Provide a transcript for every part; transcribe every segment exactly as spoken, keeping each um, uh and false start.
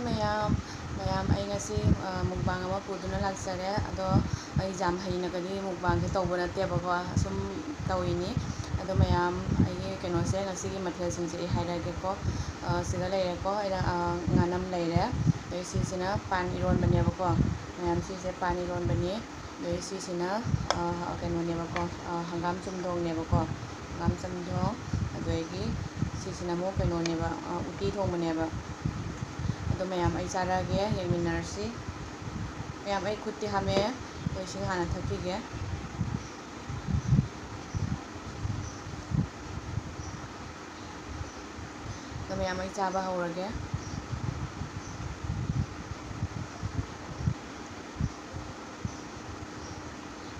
ꯃꯌꯥꯝ, ꯃꯌꯥꯝ, ꯑꯩ ꯉꯁꯤ, ꯑ, mukbang ꯑꯃ ꯄꯨꯗꯨꯅ ꯂꯥꯛꯆꯔꯦ꯫ ꯑꯗꯣ ꯑꯩ ꯌꯥꯝ ꯍꯩꯅꯒꯗꯤ mukbangꯁꯦ ꯇꯧꯕ ꯅꯠꯇꯦꯕꯀꯣ, ꯑꯁꯨꯝ ꯇꯧꯔꯤꯅꯤ꯫ ꯑꯗꯣ ꯃꯌꯥꯝ, ꯑꯩꯒꯤ ꯀꯩꯅꯣꯁꯦ, ꯉꯁꯤꯒꯤ ꯃꯊꯦꯜꯁꯤꯡꯁꯦ ꯑꯩ ꯍꯥꯏꯔꯛꯑꯒꯦꯀꯣ꯫ ꯑ, ꯁꯤꯗ ꯂꯩꯔꯦꯀꯣ, ꯑꯩꯅ, ꯑ, ꯉꯥꯅꯝ ꯂꯩꯔꯦ꯫ ꯑꯗꯩ ꯁꯤꯁꯤꯅ ꯄꯥꯟ ꯏꯔꯣꯟꯕꯅꯦꯕꯀꯣ꯫ ꯃꯌꯥꯝ, ꯁꯤꯁꯦ ꯄꯥꯟ ꯏꯔꯣꯟꯕꯅꯤ꯫ ꯑꯗꯩ ꯁꯤꯁꯤꯅ, ꯑ, ꯀꯩꯅꯣꯅꯦꯕꯀꯣ, ꯑ, ꯍꯪꯒꯥꯝ ꯆꯝꯊꯣꯡꯅꯦꯕꯀꯣ, ꯍꯪꯒꯥꯝ ꯆꯝꯊꯣꯡ꯫ ꯑꯗꯒꯤ ꯁꯤꯁꯤꯅ ꯑꯃꯨꯛ ꯀꯩꯅꯣꯅꯦꯕ, ꯑ, ꯎꯇꯤ ꯊꯣꯡꯕꯅꯦꯕ꯫ ꯑꯗꯣ ꯃꯌꯥꯝ, ꯑꯩ ꯆꯥꯔꯛꯑꯒꯦ, ꯌꯦꯡꯃꯤꯟꯅꯔꯁꯤ꯫ ꯃꯌꯥꯝ, ꯑꯩ ꯈꯨꯠꯇꯤ ꯍꯥꯝꯃꯛꯑꯦ, ꯑꯗꯣ ꯏꯁꯤꯡ ꯍꯥꯟꯅ ꯊꯛꯈꯤꯒꯦ꯫ ꯑꯗꯣ ꯃꯌꯥꯝ, ꯑꯩ ꯆꯥꯕ ꯍꯧꯔꯒꯦ꯫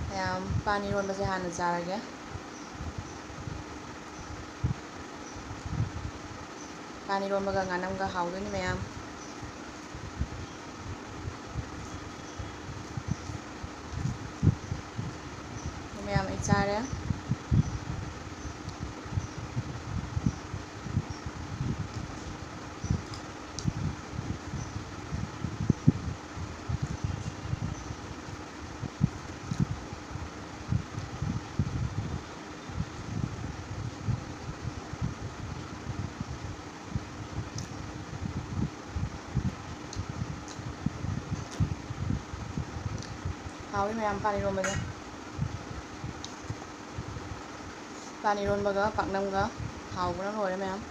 ꯃꯌꯥꯝ, ꯄꯥꯟ ꯏꯔꯣꯟꯕꯁꯦ ꯍꯥꯟꯅ ꯆꯥꯔꯒꯦ꯫ ꯄꯥꯟ ꯏꯔꯣꯟꯕꯒ ꯉꯥꯅꯝꯒ ꯍꯥꯎꯗꯣꯏꯅꯤ ꯃꯌꯥꯝ꯫ ꯃꯌꯥꯝ, ꯑꯩ ꯆꯥꯔꯦ꯫ ꯍꯥꯎꯏ ꯃꯌꯥꯝ, ꯄꯥꯟ ꯏꯔꯣꯟꯕꯁꯦ꯫ ꯄꯥꯟ ꯏꯔꯣꯟꯕꯒ ꯄꯥꯛꯅꯝꯒ ꯍꯥꯎꯕꯅ ꯂꯣꯏꯔꯦ ꯃꯌꯥꯝ꯫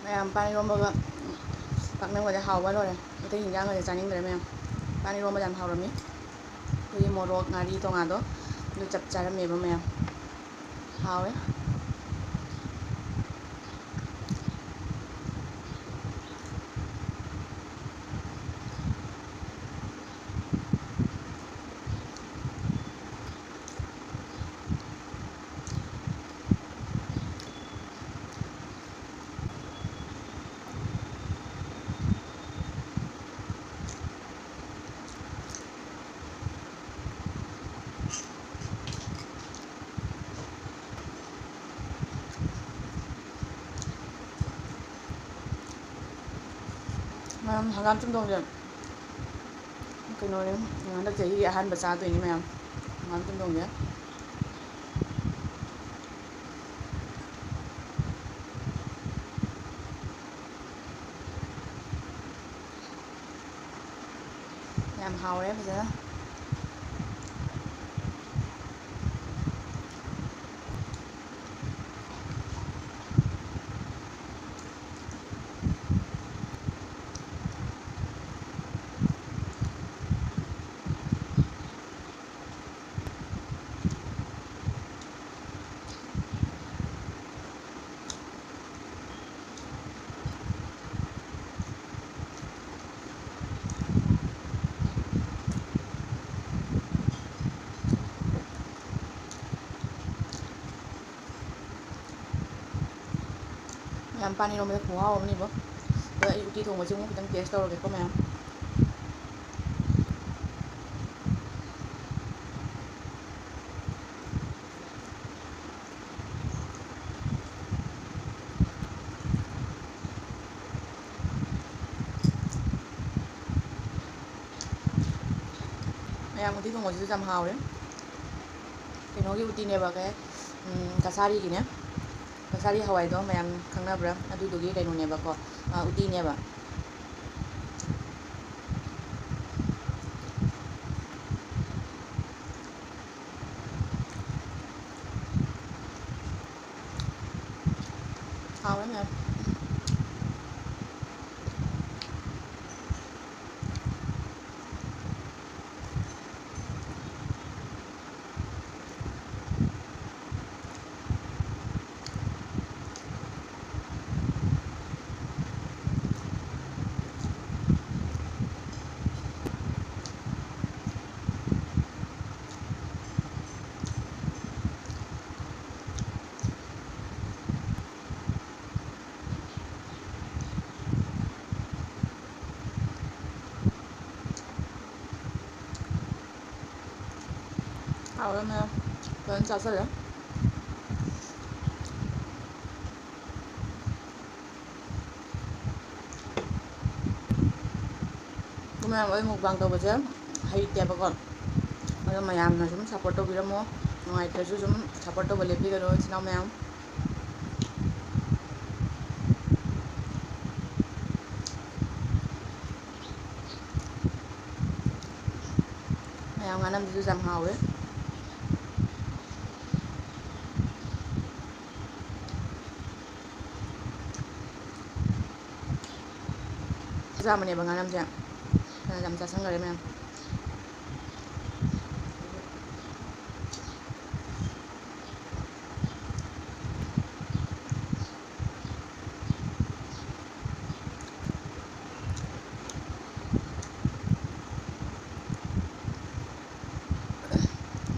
ꯃꯌꯥꯝ, ꯄꯥꯟ ꯏꯔꯣꯝꯕꯒ ꯄꯥꯛꯅꯝꯒꯗꯤ ꯍꯥꯎꯕ ꯂꯣꯏꯔꯦ꯫ ꯑꯇꯩ ꯍꯤꯟꯖꯥꯡꯒꯗꯤ ꯆꯥꯅꯤꯡꯗ꯭ꯔꯦ ꯃꯌꯥꯝ꯫ ꯄꯥꯟ ꯏꯔꯣꯝꯕ ꯌꯥꯝ ꯍꯥꯎꯔꯝꯃꯤ꯫ ꯑꯩꯈꯣꯏꯒꯤ ꯃꯣꯔꯣꯛ ꯉꯥꯔꯤ ꯇꯣꯉꯥꯗꯣ ꯑꯗꯨ ꯆꯞ ꯆꯥꯔꯝꯃꯦꯕ ꯃꯌꯥꯝ꯫ ꯍꯥꯎꯋꯦ꯫ ꯃꯌꯥꯝ, ꯍꯪꯒꯥꯝ ꯆꯝꯊꯣꯡꯁꯦ ꯀꯩꯅꯣꯅꯦ, ꯍꯟꯗꯛ ꯆꯍꯤꯒꯤ ꯑꯍꯥꯟꯕ ꯆꯥꯗꯣꯏꯅꯤ ꯃꯌꯥꯝ, ꯍꯪꯒꯥꯝ ꯆꯝꯊꯣꯡꯁꯦ꯫ ꯌꯥꯝ ꯍꯥꯎꯔꯦ ꯐꯖꯅ꯫ ꯃꯌꯥꯝ, ꯄꯥꯟ ꯏꯔꯣꯟꯕꯁꯦ ꯈꯨꯍꯥꯎ ꯑꯃꯅꯤꯕꯣ꯫ ꯑꯗꯣ ꯑꯩ ꯎꯇꯤ ꯊꯣꯡꯕꯁꯦ ꯑꯃꯨꯛ ꯈꯤꯇꯪ taste ꯇꯧꯔꯒꯦꯀꯣ ꯃꯌꯥꯝ꯫ ꯃꯌꯥꯝ, ꯎꯇꯤ ꯊꯣꯡꯕꯁꯤꯁꯨ ꯌꯥꯝ ꯍꯥꯎꯔꯦ꯫ ꯀꯩꯅꯣꯒꯤ ꯎꯇꯤꯅꯦꯕ, ꯀꯩ, ꯎꯝ, ꯀꯁꯥꯔꯤꯒꯤꯅꯦ꯫ ꯀꯁꯥꯔꯤ ꯍꯋꯥꯏꯗꯣ ꯃꯌꯥꯝ ꯈꯪꯅꯕ꯭ꯔꯥ? ꯑꯗꯨꯗꯨꯒꯤ ꯀꯩꯅꯣꯅꯦꯕꯀꯣ, ꯑ, ꯎꯇꯤꯅꯦꯕ꯫ ꯍꯥꯎꯋꯦ ꯃꯌꯥꯝ꯫ ꯍꯥꯎꯋꯦ ꯃꯌꯥꯝ, ꯐꯖꯅ ꯆꯥꯁꯜꯂꯦ꯫ ꯑꯗꯨ ꯃꯌꯥꯝ, ꯑꯩ mukbang ꯇꯧꯕꯁꯦ ꯍꯩꯇꯦꯕꯀꯣ, ꯑꯗꯣ ꯃꯌꯥꯝꯅ ꯁꯨꯝ support ꯇꯧꯕꯤꯔꯝꯃꯣ, ꯅꯨꯡꯉꯥꯏꯇ꯭ꯔꯁꯨ ꯁꯨꯝ support ꯇꯧꯕ ꯂꯦꯞꯄꯤꯒꯅꯨ, ꯏꯆꯤꯟ ꯏꯅꯥꯎ ꯃꯌꯥꯝ꯫ ꯃꯌꯥꯝ, ꯉꯥꯅꯝꯁꯤꯁꯨ ꯌꯥꯝ ꯍꯥꯎꯋꯦ꯫ ꯆꯥꯕꯅꯦꯕ ꯉꯥꯅꯝꯁꯦ, ꯑꯗꯨꯅ ꯌꯥꯝ ꯆꯥꯁꯟꯈꯔꯦ ꯃꯌꯥꯝ꯫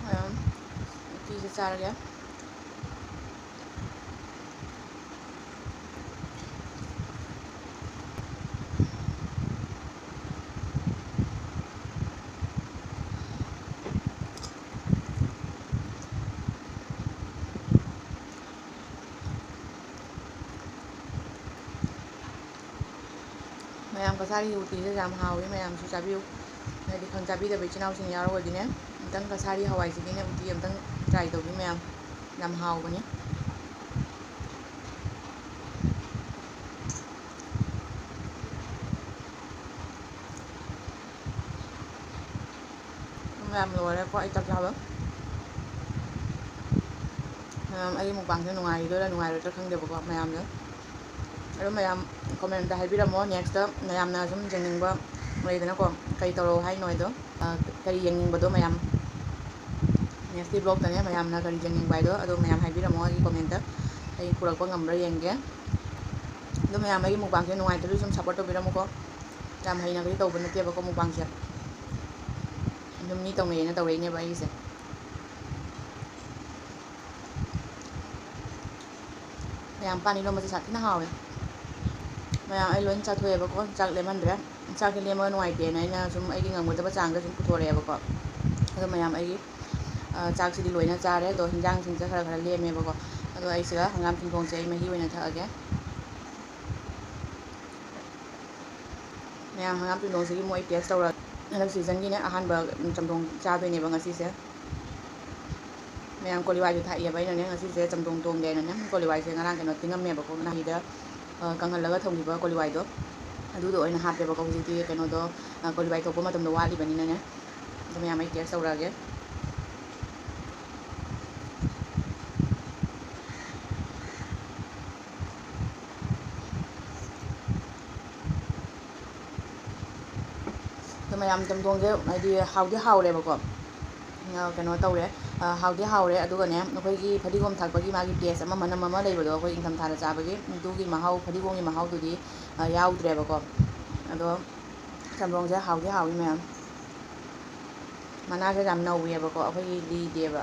ꯃꯌꯥꯝ, ꯎꯇꯤꯁꯦ ꯆꯥꯔꯒꯦ꯫ ꯃꯌꯥꯝ, ꯀꯁꯥꯔꯤꯒꯤ ꯎꯇꯤꯁꯦ ꯌꯥꯝ ꯍꯥꯎꯋꯤ, ꯃꯌꯥꯝꯁꯨ ꯆꯥꯕꯤꯌꯨ꯫ ꯍꯥꯏꯗꯤ ꯈꯪ ꯆꯥꯕꯤꯗꯕ ꯏꯆꯤꯟ ꯏꯅꯥꯎꯁꯤꯡ ꯌꯥꯎꯔꯒꯗꯤꯅꯦ, ꯑꯝꯇꯪ ꯀꯁꯥꯔꯤ ꯍꯋꯥꯏꯁꯤꯒꯤꯅꯦ ꯎꯇꯤ ꯑꯝꯇꯪ try ꯇꯧꯕꯤꯌꯨ ꯃꯌꯥꯝ, ꯌꯥꯝ ꯍꯥꯎꯕꯅꯤ꯫ ꯃꯌꯥꯝ, ꯂꯣꯏꯔꯦꯀꯣ ꯑꯩ ꯆꯥꯛ ꯆꯥꯕ꯫ ꯃꯌꯥꯝ, ꯑꯩꯒꯤ mukbangꯁꯦ ꯅꯨꯡꯉꯥꯏꯗꯣꯏꯔꯥ ꯅꯨꯡꯉꯥꯏꯔꯣꯏꯗ꯭ꯔꯥ ꯈꯪꯗꯦꯕꯀꯣ ꯃꯌꯥꯝꯅ꯫ ꯑꯗꯣ ꯃꯌꯥꯝ, commentꯇ ꯍꯥꯏꯕꯤꯔꯝꯃꯣ, nextꯇ ꯃꯌꯥꯝꯅ ꯁꯨꯝ ꯌꯦꯡꯅꯤꯡꯕ ꯂꯩꯗꯅꯀꯣ, ꯀꯔꯤ ꯇꯧꯔꯛꯑꯣ ꯍꯥꯏꯅꯣ ꯍꯥꯏꯗꯣ, ꯑ, ꯀꯔꯤ ꯌꯦꯡꯅꯤꯡꯕꯗꯣ ꯃꯌꯥꯝ꯫ Nextꯀꯤ vlogꯇꯅꯦ ꯃꯌꯥꯝꯅ ꯀꯔꯤ ꯌꯦꯡꯅꯤꯡꯕ ꯍꯥꯏꯗꯣ, ꯑꯗꯣ ꯃꯌꯥꯝ ꯍꯥꯏꯕꯤꯔꯝꯃꯣ ꯑꯩꯒꯤ commentꯇ, ꯑꯩ ꯄꯨꯔꯛꯄ ꯉꯝꯕ꯭ꯔꯥ ꯌꯦꯡꯒꯦ꯫ ꯑꯗꯣ ꯃꯌꯥꯝ, ꯑꯩꯒꯤ mukbangꯁꯦ ꯅꯨꯡꯉꯥꯏꯇ꯭ꯔꯁꯨ ꯁꯨꯝ support ꯇꯧꯕꯤꯔꯝꯃꯨꯀꯣ, ꯌꯥꯝ ꯍꯩꯅꯒꯗꯤ ꯇꯧꯕ ꯅꯠꯇꯦꯕꯀꯣ mukbangꯁꯦ, ꯑꯗꯨꯝ ꯃꯤ ꯇꯧꯅꯩꯌꯦꯅ ꯇꯧꯔꯛꯏꯅꯦꯕ ꯑꯩꯒꯤꯁꯦ꯫ ꯃꯌꯥꯝ, ꯄꯥꯟ ꯏꯔꯣꯝꯕꯁꯦ ꯁꯥꯊꯤꯅ ꯍꯥꯎꯋꯦ꯫ ꯃꯌꯥꯝ, ꯑꯩ ꯂꯣꯏ ꯆꯥꯊꯣꯛꯑꯦꯕꯀꯣ, ꯆꯥꯛ ꯂꯦꯝꯍꯟꯗ꯭ꯔꯦ꯫ ꯆꯥꯛꯁꯦ ꯂꯦꯝꯃꯒ ꯅꯨꯡꯉꯥꯏꯇꯦꯅ ꯑꯩꯅ ꯁꯨꯝ ꯑꯩꯒꯤ ꯉꯝꯒꯗꯕ ꯆꯥꯡꯗ ꯁꯨꯝ ꯄꯨꯊꯣꯔꯛꯑꯦꯕꯀꯣ꯫ ꯑꯗꯣ ꯃꯌꯥꯝ, ꯑꯩꯒꯤ ꯑ, ꯆꯥꯛꯁꯤꯗꯤ ꯂꯣꯏꯅ ꯆꯥꯔꯦ꯫ ꯑꯗꯣ ꯍꯤꯟꯖꯥꯡꯁꯤꯡꯁꯦ ꯈꯔ ꯈꯔ ꯂꯦꯝꯃꯦꯕꯀꯣ꯫ ꯑꯗꯣ ꯑꯩꯁꯤꯒ ꯍꯪꯒꯥꯝ ꯆꯝꯊꯣꯡꯁꯦ ꯑꯩ ꯃꯍꯤ ꯑꯣꯏꯅ ꯊꯛꯑꯒꯦ꯫ ꯃꯌꯥꯝ, ꯍꯪꯒꯥꯝ ꯆꯝꯊꯣꯡꯁꯤꯒꯤ ꯃꯣꯏ ꯇꯦꯁ ꯇꯧꯔꯒꯦ꯫ ꯍꯟꯗꯛ ꯁꯤꯖꯟꯒꯤꯅꯦ ꯑꯍꯥꯟꯕ ꯆꯝꯊꯣꯡ ꯆꯥꯗꯣꯏꯅꯦꯕ ꯉꯁꯤꯁꯦ꯫ ꯃꯌꯥꯝ, ꯀꯣꯂꯤ ꯍꯋꯥꯏꯁꯨ ꯊꯥꯛꯑꯦꯕ ꯑꯩꯅꯅꯦ ꯉꯁꯤꯁꯦ ꯆꯝꯊꯣꯡ ꯊꯣꯡꯒꯦ ꯍꯥꯏꯅꯅꯦ꯫ ꯀꯣꯂꯤ ꯍꯋꯥꯏꯁꯦ ꯉꯔꯥꯡ ꯀꯩꯅꯣ ꯇꯤꯡꯉꯝꯃꯦꯕꯀꯣ, ꯅꯍꯥꯟꯒꯤꯗ, ꯑ, ꯀꯪꯍꯜꯂꯒ ꯊꯝꯈꯤꯕ ꯀꯣꯂꯤ ꯍꯋꯥꯏꯗꯣ, ꯑꯗꯨꯗꯣ ꯑꯣꯏꯅ ꯍꯥꯞꯄꯦꯕꯀꯣ꯫ ꯍꯧꯖꯤꯛꯇꯤ ꯀꯩꯅꯣꯗꯣ, ꯑ, ꯀꯣꯂꯤ ꯍꯋꯥꯏ ꯊꯣꯛꯄ ꯃꯇꯝꯗꯣ ꯋꯥꯠꯂꯤꯕꯅꯤꯅꯅꯦ꯫ ꯑꯗꯣ ꯃꯌꯥꯝ, ꯑꯩ ꯇꯦꯁ ꯇꯧꯔꯛꯑꯒꯦ꯫ ꯑꯗꯣ ꯃꯌꯥꯝ, ꯆꯝꯊꯣꯡꯁꯦ ꯍꯥꯏꯗꯤ ꯍꯥꯎꯗꯤ ꯍꯥꯎꯔꯦꯕꯀꯣ꯫ ꯑ, ꯀꯩꯅꯣ ꯇꯧꯔꯦ, ꯑ, ꯍꯥꯎꯗꯤ ꯍꯥꯎꯔꯦ꯫ ꯑꯗꯨꯒꯅꯦ, ꯑꯩꯈꯣꯏꯒꯤ ꯐꯗꯤꯒꯣꯝ ꯊꯥꯛꯄꯒꯤ ꯃꯥꯒꯤ ꯇꯦꯁ ꯑꯃ, ꯃꯅꯝ ꯑꯃ ꯂꯩꯕꯗꯣ, ꯑꯩꯈꯣꯏ ꯏꯪꯊꯝꯊꯥꯗ ꯆꯥꯕꯒꯤ, ꯑꯗꯨꯒꯤ ꯃꯍꯥꯎ, ꯐꯗꯤꯒꯣꯝꯒꯤ ꯃꯍꯥꯎꯗꯨꯗꯤ, ꯑ, ꯌꯥꯎꯗ꯭ꯔꯦꯕꯀꯣ꯫ ꯑꯗꯣ ꯆꯝꯊꯣꯡꯁꯦ ꯍꯥꯎꯗꯤ ꯍꯥꯎꯏ ꯃꯌꯥꯝ꯫ ꯃꯅꯥꯁꯦ ꯌꯥꯝ ꯅꯧꯔꯤꯑꯕꯀꯣ, ꯑꯩꯈꯣꯏꯒꯤ ꯂꯤꯗꯦꯕ꯫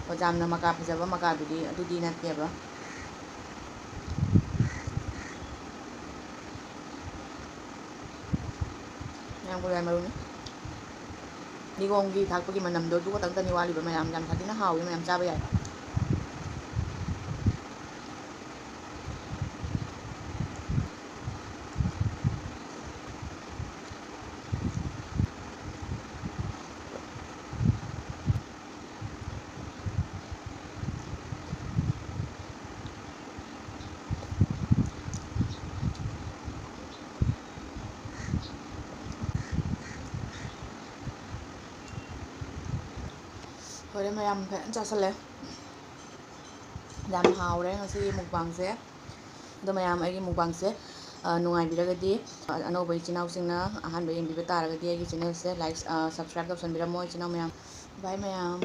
ꯑꯣ, ꯌꯥꯝꯅ ꯃꯀꯥ ꯐꯖꯕ ꯃꯀꯥꯗꯨꯗꯤ ꯑꯗꯨꯗꯤ ꯅꯠꯇꯦꯕ꯫ ꯃꯌꯥꯝ, ꯀꯣꯂꯤ ꯍꯋꯥꯏ ꯃꯔꯨꯅꯤ꯫ ꯐꯗꯤꯒꯣꯝꯒꯤ ꯊꯥꯛꯄꯒꯤ ꯃꯅꯝꯗꯣ ꯑꯗꯨ ꯈꯛꯇꯪꯇꯅꯤ ꯋꯥꯠꯂꯤꯕ ꯃꯌꯥꯝ꯫ ꯌꯥꯝ ꯁꯥꯊꯤꯅ ꯍꯥꯎꯋꯤ ꯃꯌꯥꯝ, ꯆꯥꯕ ꯌꯥꯏ꯫ ꯂꯣꯏꯔꯦ ꯃꯌꯥꯝ, ꯐꯖꯅ ꯆꯥꯁꯜꯂꯦ꯫ ꯌꯥꯝ ꯍꯥꯎꯔꯦ ꯉꯁꯤꯒꯤ ꯃꯨꯛꯕꯥꯡꯁꯦ꯫ ꯑꯗꯣ ꯃꯌꯥꯝ, ꯑꯩꯒꯤ ꯃꯨꯛꯕꯥꯡꯁꯦ, ꯑ, ꯅꯨꯡꯉꯥꯏꯕꯤꯔꯒꯗꯤ, ꯑ, ꯑꯅꯧꯕ ꯏꯆꯤꯟ ꯏꯅꯥꯎꯁꯤꯡꯅ ꯑꯍꯥꯟꯕ ꯌꯦꯡꯕꯤꯕ ꯇꯥꯔꯒꯗꯤ ꯑꯩꯒꯤ ꯆꯦꯅꯦꯜꯁꯦ ꯂꯥꯏꯛ, ꯑ, ꯁꯕꯁꯀ꯭ꯔꯥꯏꯕ ꯇꯧꯁꯟꯕꯤꯔꯝꯃꯣ ꯏꯆꯤꯟ ꯏꯅꯥꯎ ꯃꯌꯥꯝ꯫ ꯕꯥꯏ ꯃꯌꯥꯝ꯫